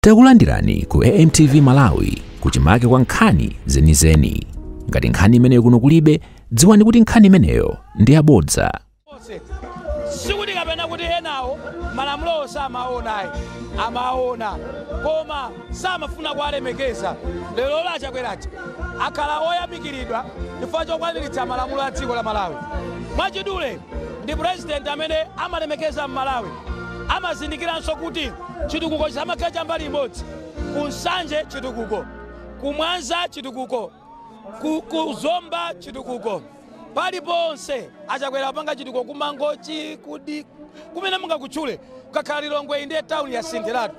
Takulandirani ku AMTV Malawi kuchimake kwa nkhani zenizeni. Ngati nkhani imeneyo kuno kulibe, dziwani kuti nkhani imeneyo ndi yabodza. Sikuti kapena kuti enawo malamulowo samaona, amaona, koma samafuna kuwalemekeza. Lero la Chakweracha akhala oyamikiridwa chifukwa chokwaniritsa malamulo a dziko la Malawi. Mwachidule, ndi purezidenti amene amalemekeza Mmalawi, amazindikiranso kuti chitukuko chisamakhala cha mbali imodzi. Ku Nsanje chitukuko, ku Mwanza chitukuko, ku Zomba chitukuko, paliponse aChakwera apanga chitukuko. Kumangochi kudi kumene mungakutchule, kukakhala Lilongwe ndiye tawuni ya Sinteratu.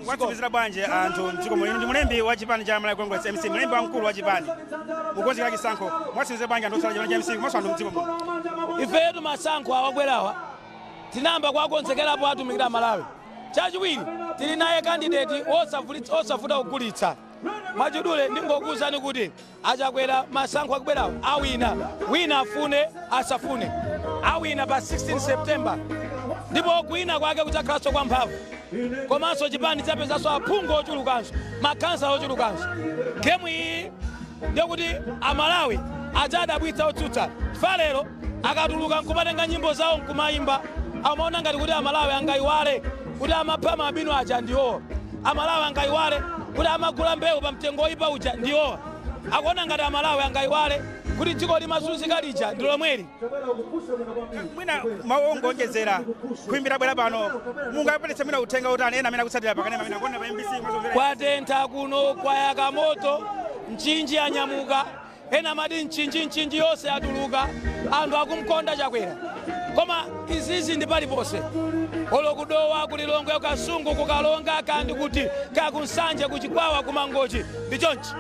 Mwatsimikizira bwanji anthu mdziko muno? Ndi mulembi wa chipani cha Malawi Congress MC, mulembi wamkulu wa chipani, mukonzekera chisankho. Mwatsimikizira bwanji anthu otsala chipani cha MC komanso anthu mdziko muno? Ifetu masankho awabwerawa tinayamba kuwakonzekerapo atumikira Malawi. Chachiwiri, tili naye candidate osavuta kugulitsa. Mwachidule, ndingokuwuzani kuti aChakwera masankho akubwerawo awina, wina afune asafune, awina pa 16 September, ndipo kuwina kwake kudzakhalanso kwa mphamvu, komanso chipani chapezanso aphungu ochulukanso, makhansala ochulukanso. Game iyi ndikuti Amalawi adzadabwitsa otsutsa. Chifukwa lero akatuluka nkumatenga nyimbo zawo nkumayimba, amaona ngati kuti Amalawi angayiwale kuti amapha mabino aja ndiwowa, Amalawi angayiwale kuti amagula mbewu pa mtengo oyipa uja ndiwowa, akuona ngati Amalawi angayiwale kuti dziko limazunzika lija ndi lomweli. Mwina mawu ongonjezera kuimbira bwera pano, mungapatse mwina uthenga utani ena amene akutsatira pakanema, amene akuona pa MBC mwazomvera? Kwatentha kuno, kwayaka moto, Mchinji anyamuka. Ena amati Mchinji, Mchinji yonse atuluka, anthu akumkonda Chakwera. Koma izizi ndi paliponse, olo kuDowa, kuLilongwe, kuKasungu, kuKalonga, kandi kuti kakuNsanje, kuChikwawa, kuMangochi, ndi chonchi.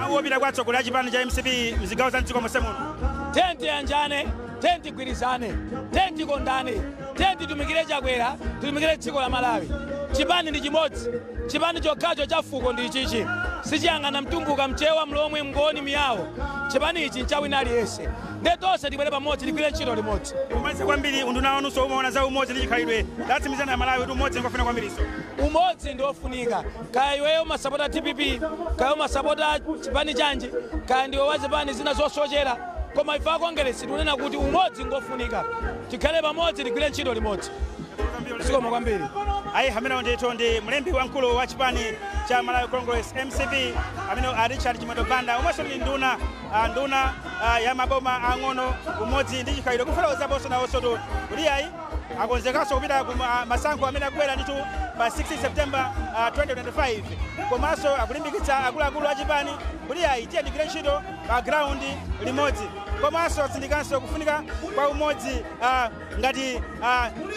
Mawu opita kwa atsogoleri a chipani cha MCP mzigawo za mdziko monse muno? Tenti yanjane, tenti gwirizane, tenti kondane, tenti tumikire Chakwera, titumikire dziko la Malawi. Chipani ndi chimodzi, chipani chokhacho cha fuko ndi ichichi, sichiyang'ana Mtumbuka, Mchewa, Mlomwe, Mngoni, Miyawo. Chipani ichi nchawina aliyense, nde tonse tibwere pamodzi, tigwire ntchito limodzi. Kumaliza kwambiri, unduna wanunso umaona za umodzi ndi chikhalidwe, tatsimikizana Malawi kuti umodzi ngofuna kwambiriso. Umodzi ndi ofunika. Kaya iweyo umasapota DPP, kaya umasapota chipani chanji, kaya ndiwe wa zipani zina zosochera, koma ife akongeresi tikunena kuti umodzi ngofunika, tikhale pamodzi, tigwire ntchito limodzi. Zikomo kwambiri. Ayi, amenewo ndithu ndi mlembi wamkulu wa chipani cha Malawi Congress MCP, amene a Richard Chimwendo Banda, omwenso ndi nduna ya maboma ang'ono, umodzi ndi chikhalidwe, kufotokozaponso nawonso kuti ayi, akonzekanso kupita ku masankho amene akubwera ndithu pa 16 September 2025, komanso akulimbikitsa akuluakulu a chipani kuti ayi, tiye tigwire ntchito pa ground limodzi, komanso atsindikanso kufunika kwa umodzi ngati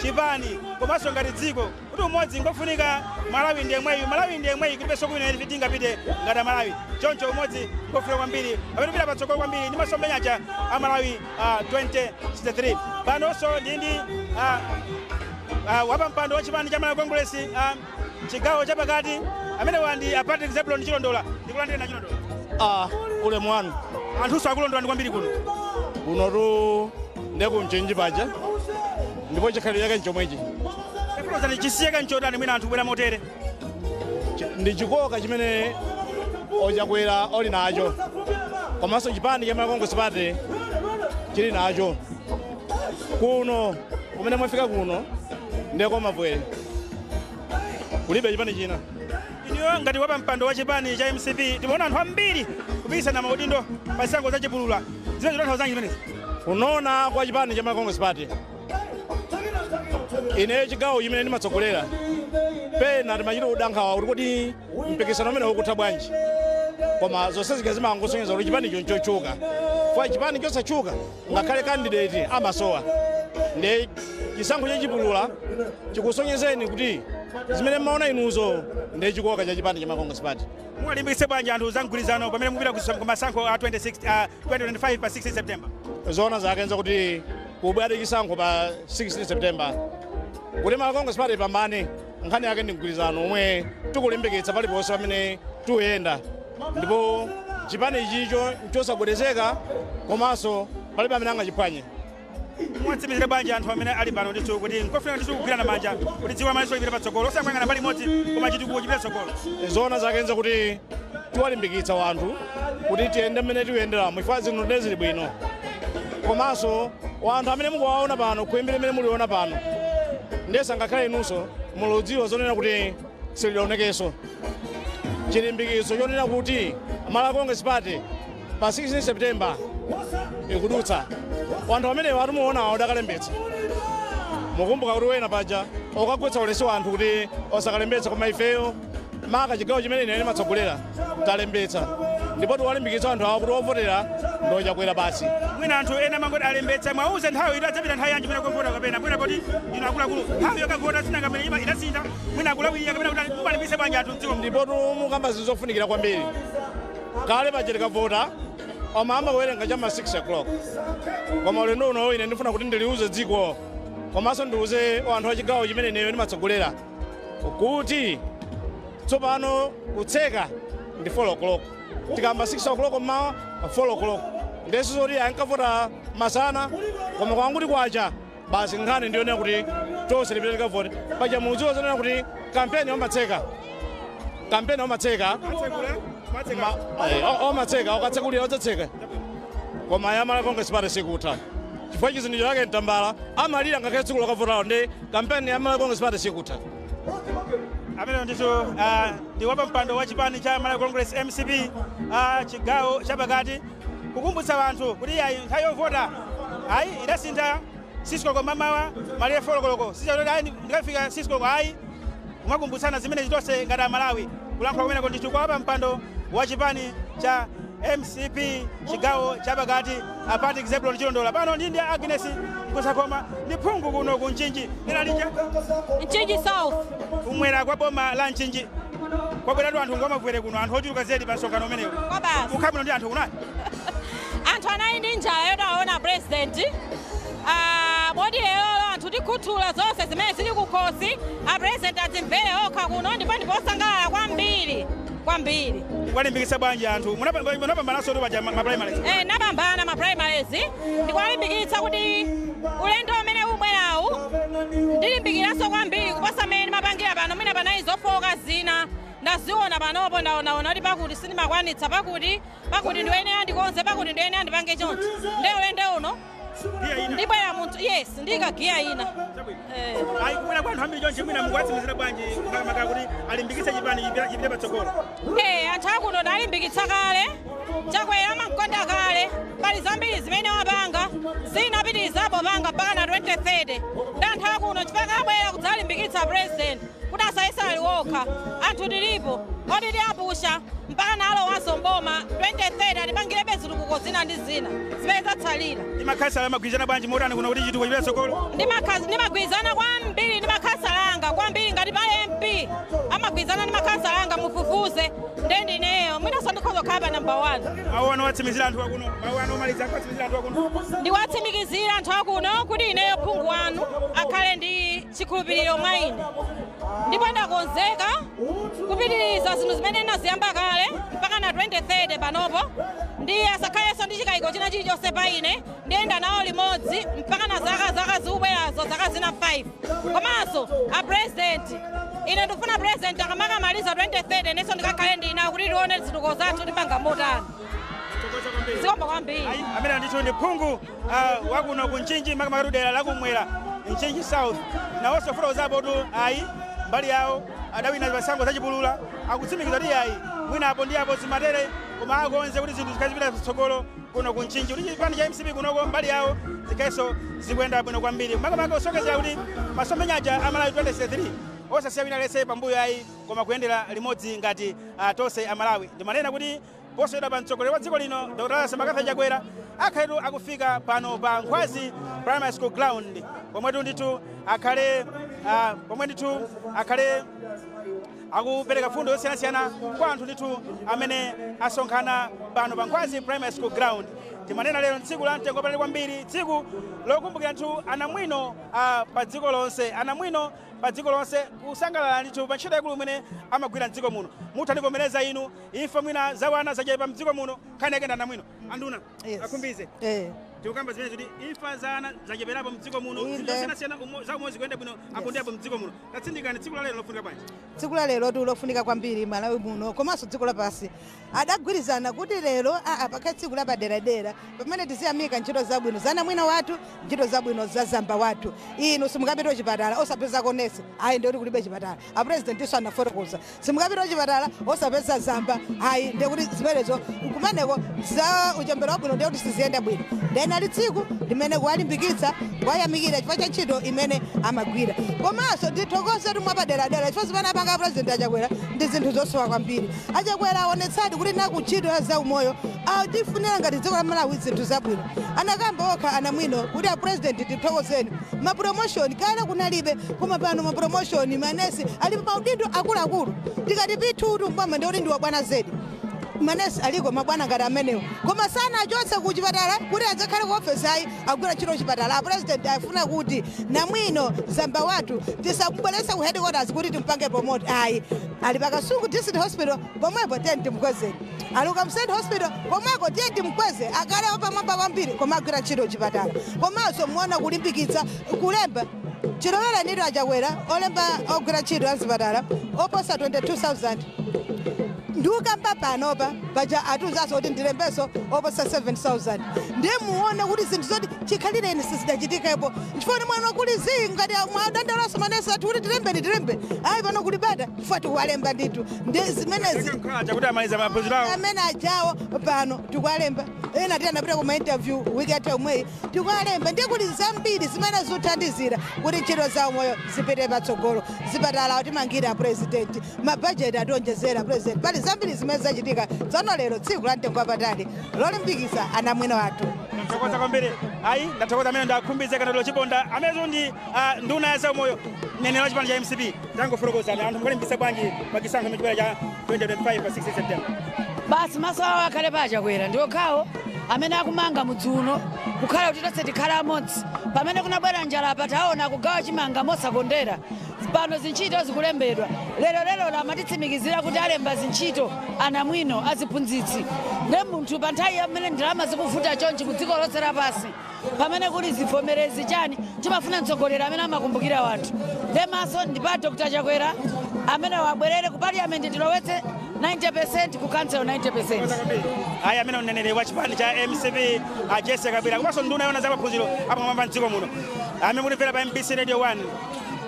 chipani komanso ngati dziko, kuti umodzi ngofunika. Malawi ndi yemweyu, Malawi ndi yemweyu, kulibenso kwina ife tingapite ngati Malawi. Choncho umodzi ngofunika kwambiri pamene kupita patsogolo kwambiri ndi masomphenya a Malawi 2063. Panonso ndi wapampando wa chipani cha Malawi Congress chigawo chapakati, amene wandi a Patrick Zebulon Chilondola. Ndikulandira na Chilondola. Ah, ulemu wanu. Anthunso akulondola ndi kwambiri kuno. Kunotu ndikumchinji paja, ndipo chikhalidwe chake nchomwechi. Tafotokozani, chisiyeka nchotani mwina anthu kubwera motere? Ndi chikoka chimene oChakwera oli nacho, komanso chipani cha Malawi Congress Party chili nacho. Kuno kumene mwafika kuno ndiye Mavwere, kulibe chipani china. Inuyo ngati wapampando wa chipani cha MCP, timaona anthu ambiri kupikisana maudindo pa zisankho zachipulula, zimene zotanthauza zanji zimenezi? Kunona kwa chipani cha Malawi Congress Party, ine chigawo chimene ndimatsogolera, pena timachita kudankhawa kuti kodi mpikisano umene ukutha bwanji? Koma zonse zika zimangosonyeza kuti chipanicho nchochuka fwa chipani chosatchuka ngakhale candidate amasowa. Ndi chisankho chachipulula chikusonyezeni kuti zimene mmaona inuzo ndi chikoka cha chipani cha Malawi Congress Party. Mungalimbikitse bwanji anthu za mgwirizano pamene mupita ku masankho a 26 2025 pa 16 September? Zoona zake nzakuti kubwera chisankho pa 16 September, kuti Malawi Congress Party ipambane, nkhani yake ndi mgwirizano omwe tikulimbikitsa paliponse pamene tikuyenda, ndipo chipani ichicho nchosagwedezeka komanso palibe amene angachiphwanye. Mwatsimikizira bwanji anthu amene ali pano ndithu kuti nkofuna ndithu kugwirana manja kuti dziko lamalawi lipite patsogolo, osayang'ana mbali imodzi koma chitukuko chipite patsogolo? Zoona zakenza kuti tiwalimbikitsa wanthu kuti tiyende mmene tikuyenderamo, ifika zinthu ndine zili bwino. Komanso wanthu amene mukuwaona pano, khwimbi limene muliona pano, ndiye sangakhale inunso muludziwa zonena kuti sililionekenso chilimbikitso chonena kuti Malawi Congress Party pa 16 September ikudutsa. Wanthu amenewo atumuonawo adakalembetsa. Mukumbuka kuti wena paja okagwetsa ulesi wanthu kuti osakalembetsa, koma ifeyo maka chigawo chimene ine ndimatsogolera talembetsa, ndipo tiwalimbikitsa anthu awo kuti ovotera ndochakwera basi. Mwina anthu ena mangoti alembetsa, mwauze nthawi ito adzapita nthawi yanji mwina kuvota, kapena mwina poti inu akuluakulu nthawi yokavota sinangamene inasintha, mwina akulawirira kapena kuti mumalimbikitse bwanji anthu mdziko? Ndipo mukamba zinthu zofunikira kwambiri. Kale paja tikavota amayamba kuwerenga chama 6 o'clock, koma ulendo uno ine ndifuna kuti ndiliuze dziko komanso ndiuze anthu achigawo chimene ineyo ndimatsogolera kuti tsopano kutseka ndi 4 o'clock. Tikamba 6 o'clock mmawa, 4 o'clock ndeso zoti ankavota masana, koma kwanguti kwacha basi. Nkhani ndiyonena kuti tonse tipite tikavote. Paja mudziwa zonena kuti kampeni omatseka, kampeni omatseka, omatseka, okatsekulira odzatseka, koma ya Malawi Congress Party sikutha chifukwa chizindikiro chake mtambala amalira ngakhale tsiku lokavotalo. Ndi kampeni ya Malawi Congress Party sikutha. Amene ndithu ndi wapampando wa chipani cha Malawi Congress MCP chigawo chapakati, kukumbutsa anthu kuti ayi, nthawi yovota ayi idasintha, 6 koloko mamawa malire 4 koloko, sichoti ayi ndikafika 6 koloko ayi. Kumakumbutsana zimene tonse ngati Amalawi. Kulankhula kumeneko ndithu kwa wapampando wa chipani cha MCP chigawo chapakati, a Patrick Zebulon Chilondola. Pano ndi Agnes Nkusakoma, ndi phungu kuno ku Mchinji. Lera lija Mchinji South. Kumwera kwa boma la Mchinji kwabweratu anthu ngomavwere kuno, anthu ochuluka zedi pa msonkhano umenewu. Kwa basi. Ukhabwino ndi anthu kunani? Anthu anali ndi njala yotaona president. Bodi lero anthu tikhuthula zonse zimene zili kukhosi, a president adzimvere okha kuno, ndipo ndiposangalala kwambiri kwambiri. Walimbikitsa bwanji anthu? Munapambananso tu paja ma primaries. Eh, napambana ma primaries. Ndikuwalimbikitsa kuti ulendo umene ubwerawu ndilimbikiranso kwambiri kuposa mmene ndimapangira pano. Mwina panali zofowoka zina ndaziona panopo, ndaonaona kuti pakuti sindimakwanitsa, pakuti pakuti ndiyenera ndikonze, pakuti ndiyenera ndipange chonchi. Nde ulendo uno ndibwera munthu, yes, ndikagiya ina. Ayi, kubwera kwa anthu ambiri chonchi, mwina mukuwatsimikizira bwanji makamaka kuti alimbikitse chipani chipite patsogolo? Eh, anthu akuno ndalimbikitsa kale. Chakwera amankonda kale, pali zambiri zimene wapanga, zinapitirizapo panga mpaka na 2030. Ndi anthu akuno chifukwa abwera kudzalimbikitsa president kuti asayesali wokha. Anthu tilipo oti tiyapusha mpaka nalowanso mboma 2030, atipangirebe zitukuko zina ndi zina zimene zatsalira. Ndi makhansala amagwirizana bwanji motani kuno kuti chitukuko chipite patsogolo? Ndimagwirizana kwambiri ndi makhansalanga kwambiri. Ngati pale MP amagwirizana ndi makhansalanga, mufufuze. Ndendineyo mwinanso ndikhoza kukhala pa namba 1. Mawu anu watsimikizira anthu akuno, mawu anu omaliza kuwatsimikizira anthu akuno? Ndiwatsimikizira anthu akuno kuti ineyo phungu wanu akhale ndi chikhulupiriro mwa ine, ndipo ndakonzeka kupitiriza zinthu zimene ndinaziyamba kale mpaka na 2030 panopo. Ndi asakhalenso ndi chikayiko china chilichonse pa ine, ndiyenda nawo limodzi mpaka na zaka zikubwerazo, zaka zina 5. Komanso a president, ine ndikufuna president akamakamaliza 2030 inenso ndikakhale ndinawo kuti tione zitukuko zathu tipanga motani. Zikomo kwambiri. Amene ndithu ndi phungu wakuno ku Mchinji, makamaka dera lakumwera, Mchinji South. Nawonso fotokozapo tu ayi, mbali yawo adawina zisankho zachipulula, akutsimikiza kuti ayi, mwina apo ndi apo zimatere, koma akonze kuti zinthu zikhazipita patsogolo kuno ku Mchinji, kuti chipani cha MCP kunoko mbali yawo zikhalenso zikuyenda bwino kwambiri, makamaka kusonkhezera kuti masomphenya aja a Malawi 2063 osasiya wina aliyense pambuyo ayi, koma kuyendera limodzi ngati tonse Amalawi. Ndimanena kuti posachedwa pa mtsogoleri wa dziko lino Dr. Lazarus McCarthy Chakwera akhaletu akufika pano pa Nkhwazi Primary School ground, pomwetu ndithu akhale pomwe ndithu akhale akupereka fundo zosiyanasiyana kwa anthu ndithu amene asonkhana pano pa Nkhwazi Primary School ground. Timanena lero tsiku la mtengo wapatali kwambiri, tsiku lokumbukira ndithu anamwino pa dziko lonse, anamwino pa dziko lonse kusangalala ndithu pa ntchito yakulu imene amagwira mdziko muno. Muthandivomereza inu, imfa mwina za wana zachepa mdziko muno, nkhani yake ndi anamwino. Anduna Yes. akhumbize. Eh. Tikukamba zimene kuti imfa za ana zacheperapo mdziko muno, zinthu zosiyanasiyana za umoyo zikuyenda bwino apo ndi apo mdziko muno. Tatsindikani, tsiku la lero lofunika bwanji? Tsiku la lero lofunika kwambiri Malawi muno komanso dziko lapansi. Adagwirizana kuti lero pakhale tsiku lapaderadera pamene tiziyamika ntchito zabwino za namwino wathu, ntchito zabwino za zamba wathu. Inu simungapita kuchipatala osapeza nesi, ayi ndikuti kulibe chipatala. A president iso anafotokoza, simungapita kuchipatala osapeza zamba, ayi ndikuti zimenezo kumeneko za uchembere wabwino ndikuti siziyenda bwino. Ndena tsiku limene kuwalimbikitsa, kuwayamikira chifukwa cha ntchito imene amagwira. Komanso ndithokoze mwapaderadera chifukwa zimene apanga president Achakwera ndi zinthu zosowa kwambiri. Achakwera aonetsadi kuti naku ntchito ya zaumoyo atifunira ngati dziko la Malawi zinthu zabwino. Anakamba okha anamwino kuti a president tithokozeni, ma promotion kale kunalibe, koma pano ma promotion, manesi alipo maudindo akuluakulu. Tikati pithutu mboma ndikuti ndi wabwana zedi, manesi aliko mabwana ngati amenewo, koma sana achotse ku chipatala kuti adzakhale ku ofesi, ayi, agwira ntchito chipatala. A president afuna kuti namwino zamba wathu tisakubweretse ku headquarters kuti timpange promote, ayi, ali pakasungu District Hospital pomwepo, tiye timkwezeni. Ali ku Kamsend Hospital pomweko, tiye timkweze, akhale pamwamba kwambiri koma agwira ntchito chipatala. Komanso muona kulimbikitsa kulemba chilowera nito Achakwera olemba ogwira ntchito azipatala oposa 22,000. Ndikukamba panopa paja atiuzanso kuti ndilembeso oposa 7000. Ndiye muone kuti zinthu zoti chikhalireni sizidachitikepo, chifukwa mwana kuli zii ngati mwadandaulaso manesi athu kuti tilembeni tilembe, ayi pano kuli bata chifukwa tikuwalemba ndithu. Ndi zimenezi chakuti amaliza maphunziro awo amene ajawo pano tikuwalemba, ena ti anapita kuma interview wiki yatha yomweyi, tikuwalemba. Ndiye kuli zambiri zimene zikuthandizira kuti ntchito za umoyo zipite patsogolo. Zipatala timangira president, mabajeti ationjezera president, pali zambiri zimene zachitika. Tsono lero tsiku la mtengo wapatali lolimbikitsa anamwino athu. Ndathokoza kwambiri. Ayi, ndathokoza. Amene ndakhumbize Kanadolo Chiponda amenezo ndi nduna ya zaumoyo, mneneri wa chipani cha MCP. Tangofotokozani, anthu mukalimbikitsa bwanji pa chisankho chimene cha 2025 pa 6 September? Basi, maso awo akhale pa Achakwera, ndi okhawo amene akumanga mudzi uno kukhala kuti tonse tikhale amodzi. Pamene kunabwera njala apa, taona kugawa chimanga mosakondera. Pano zintchito zikulembedwa lero lero, amatitsimikizira kuti alemba zintchito anamwino, aziphunzitsi. Nde munthu pa nthawi yamene ndalama zikuvuta chonchi ku dziko lonse lapansi, pamene kuli zivomerezi chani, timafuna mtsogoleri amene amakumbukira wanthu. Nde maso ndi pa Dr Chakwera amene wabwerere ku parliament, tilowetse 90%, ku council 90%. Ayi, amene mneneri wa chipani cha MCP a Jesse Kabwila komanso nduna yona za maphunziro apamwamba mdziko muno amene mutimvera pa MBC Radio 1.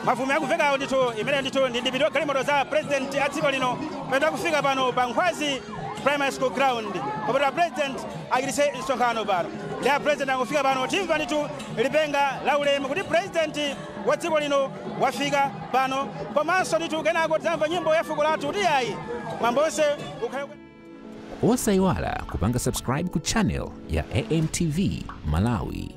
Mavume akuvekawo ndithu, imene ndithu ndi ndipiti wa galimoto za president a dziko lino pamene akufika pano pa Nkhwazi Primary School ground popeta president achititse msonkhano pano. Ndi a president angofika pano, timva ndithu lipenga la ulemu kuti president wa dziko lino wafika pano, komanso ndithu kenako tidzamva nyimbo ya fuko lathu kuti ayi mwambonse ukhale. Osayiwala kupanga subscribe ku channel ya AMTV Malawi.